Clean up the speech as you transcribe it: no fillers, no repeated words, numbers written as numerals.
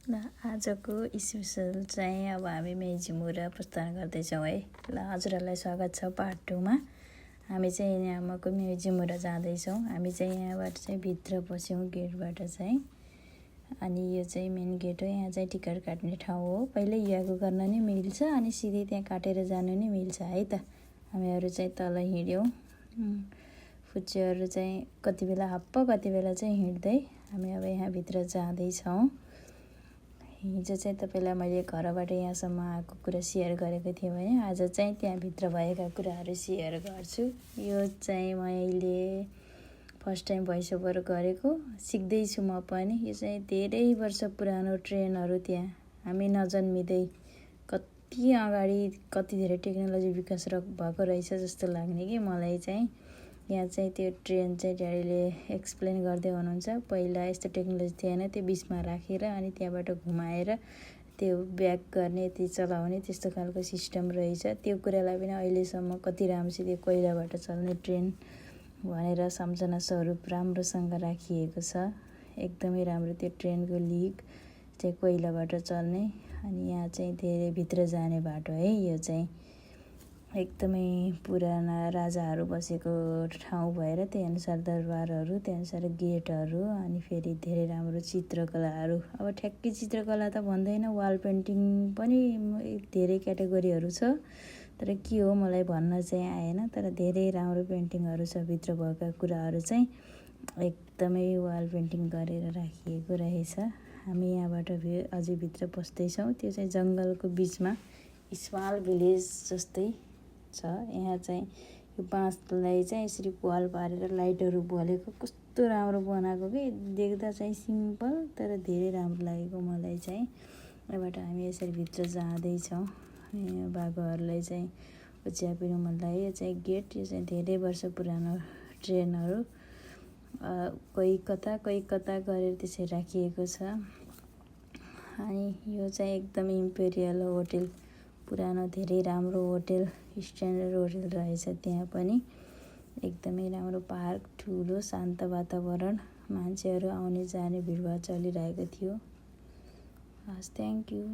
ल आजको स्पेसल चाहिँ अब हामी मेजी मुरा प्रस्थान गर्दैछौँ है। ल हजुरहरूलाई स्वागत छ पार्ट 2 मा। हामी चाहिँ यहाँको मेजी मुरा जाँदैछौँ। हामी चाहिँ यहाँबाट चाहिँ भित्र पस्यौँ गेटबाट चाहिँ। अनि यो चाहिँ मेन गेट हो। यहाँ चाहिँ टिकट काट्ने ठाउँ हो। पहिले यागो गर्न नि मिल्छ अनि सिधै त्यहाँ काटेर जानु नि मिल्छ है त। हामीहरू चाहिँ तल हिँड्यौँ। फुच्चेहरू चाहिँ कति बेला हप्प कति बेला चाहिँ हिँड्दै हामी अब यहाँ भित्र जाँदैछौँ। हिजो चाहिँ तपाईँलाई मैले घरबाट यहाँसम्म आएको कुरा सेयर गरेको थिएँ भने आज चाहिँ त्यहाँभित्र भएका कुराहरू सेयर गर्छु। यो चाहिँ मैले फर्स्ट टाइम भोइस ओभर गरेको सिक्दैछु म पनि। यो चाहिँ धेरै वर्ष पुरानो ट्रेनहरू त्यहाँ हामी नजन्मिँदै कति अगाडि कति धेरै टेक्नोलोजी विकास भएको रहेछ जस्तो लाग्ने कि मलाई चाहिँ। यहाँ चाहिँ त्यो ट्रेन चाहिँ ड्याडीले एक्सप्लेन गर्दै हुनुहुन्छ। पहिला यस्तो टेक्नोलोजी थिएन, त्यो बिचमा राखेर अनि त्यहाँबाट घुमाएर त्यो ब्याक गर्ने त्यो चलाउने त्यस्तो खालको सिस्टम रहेछ। त्यो कुरालाई पनि अहिलेसम्म कति राम्रोसित त्यो कोइलाबाट चल्ने ट्रेन भनेर सम्झना स्वरूप राम्रोसँग राखिएको छ। एकदमै राम्रो त्यो ट्रेनको लिक चाहिँ कोइलाबाट चल्ने। अनि यहाँ चाहिँ धेरै भित्र जाने बाटो है। यो चाहिँ एकदमै पुराना राजाहरू बसेको ठाउँ भएर त्यही अनुसार दरबारहरू त्यही अनुसार गेटहरू अनि फेरि धेरै राम्रो चित्रकलाहरू। अब ठ्याक्कै चित्रकला त भन्दैन, वाल पेन्टिङ पनि धेरै क्याटेगोरीहरू छ। तर के हो मलाई भन्न चाहिँ आएन। तर धेरै राम्रो पेन्टिङहरू छ। भित्र भएका कुराहरू चाहिँ एकदमै वाल पेन्टिङ गरेर राखिएको रहेछ। हामी यहाँबाट अझै भित्र पस्दैछौँ। त्यो चाहिँ जङ्गलको बिचमा स्मल भिलेज जस्तै छ। यहाँ चाहिँ यो बाँसलाई चाहिँ यसरी पाल पारेर लाइटहरू बलेको कस्तो राम्रो बनाएको कि देख्दा चाहिँ सिम्पल तर धेरै राम्रो लागेको मलाई चाहिँ। यहाँबाट हामी यसरी भित्र जाँदैछौँ। बाघहरूलाई चाहिँ ओछ्यापिनु मन लाग्यो। यो चाहिँ गेट। यो चाहिँ धेरै वर्ष पुरानो ट्रेनहरू कोही कता गरेर त्यसरी राखिएको छ। अनि यो चाहिँ एकदम इम्पेरियल होटेल, पुरानो धेरै राम्रो होटेल, स्ट्यान्डर्ड होटेल रहेछ। त्यहाँ पनि एकदमै राम्रो पार्क, ठुलो शान्त वातावरण, मान्छेहरू आउने जाने भिडभाड चलिरहेको थियो। हस्, थ्याङ्क यू।